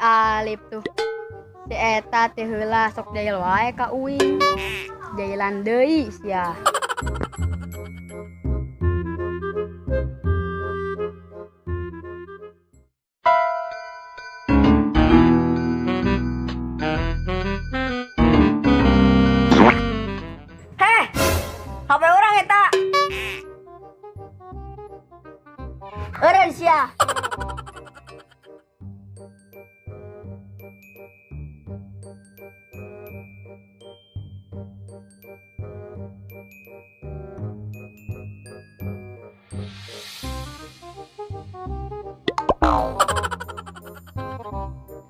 Alip tuh. Si eta teh heula sok jahil wae ka uing. Jahilan deui sia. Heh, HP urang eta. Eureun sia.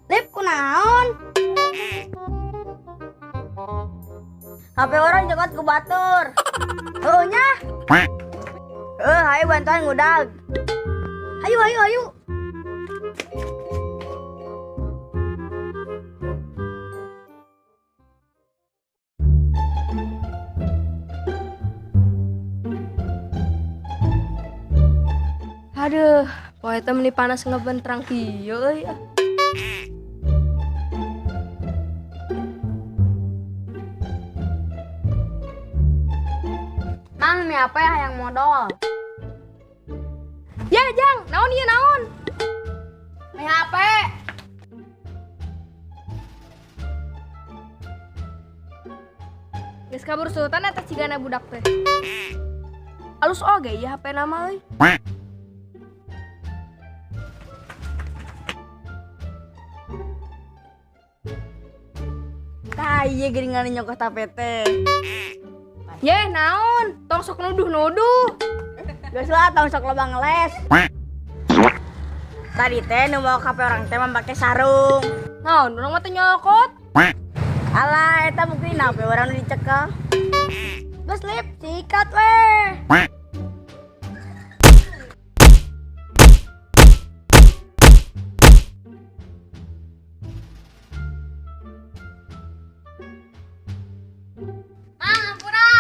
Lip kunaon? HP urang jokot ku batur. Heuh nya. Heuh, hayu bantuan ngudag. Hayu hayu hayu. Aduh, poe teh meni panas ngebentrang kieu euy. Mang, mie apa ya yang modal? Ya, Jang, naon ieu naon? Mie HP. Geus kabur sultan eta cigana budak teh. Alus oge ieu HP na mah euy. Tah ieu geuningan nyokot HP teh. Yeh, naon? Tong sok nuduh-nuduh. Geus lah tong sok loba ngeles. Tadi teh nu mau HP orang teh make sarung. Naon, urang mah teu nyokot. Alah, eta mungkin HP urang nu dicekel. Geus Lip, sikat weh. Mang, ampura.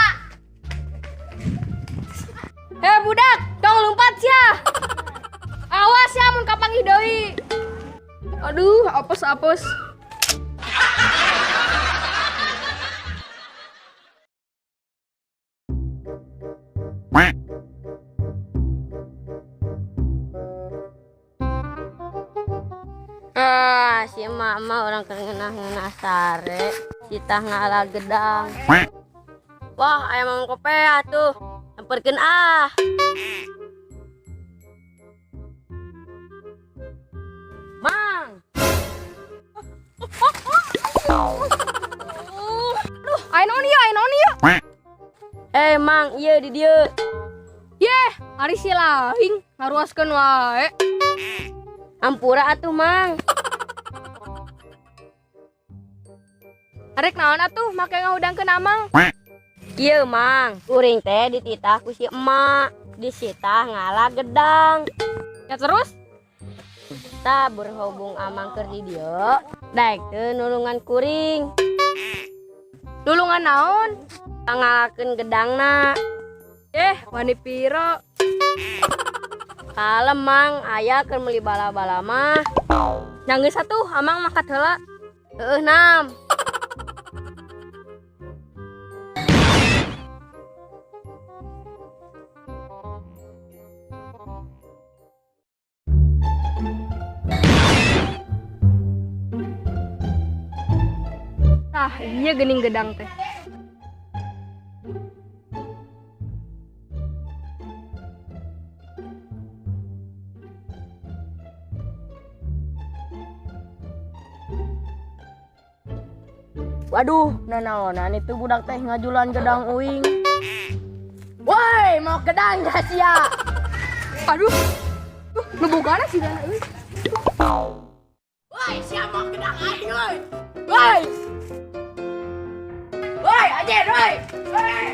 Heh budak, tong lompat sia. Awas ya mun kapanggih deui. Aduh, apes-apes. Ah, si mama orang keur ngeunah-ngeunah sare, si tah ngala gedang. Wah, aya mamang kopea tuh. Nyamperkeun ah. Mang. Duh, aya naon ieu, aya naon ieu? Eh, Mang, ieu di dieu. Yeh, ari si lahing ngaruaskeun wae. Ampura atuh, Mang. Arek naon atuh make ngahudangkeun amang? Kieu, Mang. Kuring teh dititah ku si emak, disitah ngala gedang. Ya terus? Tah berhubung amang keur di dieu, daek teu nulungan kuring. Nulungan naon? Ngalakeun gedangna. Eh, wani piro? Kalem, Mang, aya keur meuli bala-bala mah. Nya geus atuh, amang makat heula. Heueuh, nam. Tah, iya geuning gedang teh. Waduh, nanaonan itu budak teh ngajulan gedang uing. Woi, mau gedang gak sia? Aduh. Nu bogana sih dana euy. Woi, sia mau gedang aing woi. Woi. Woi, anjir woi. Woi.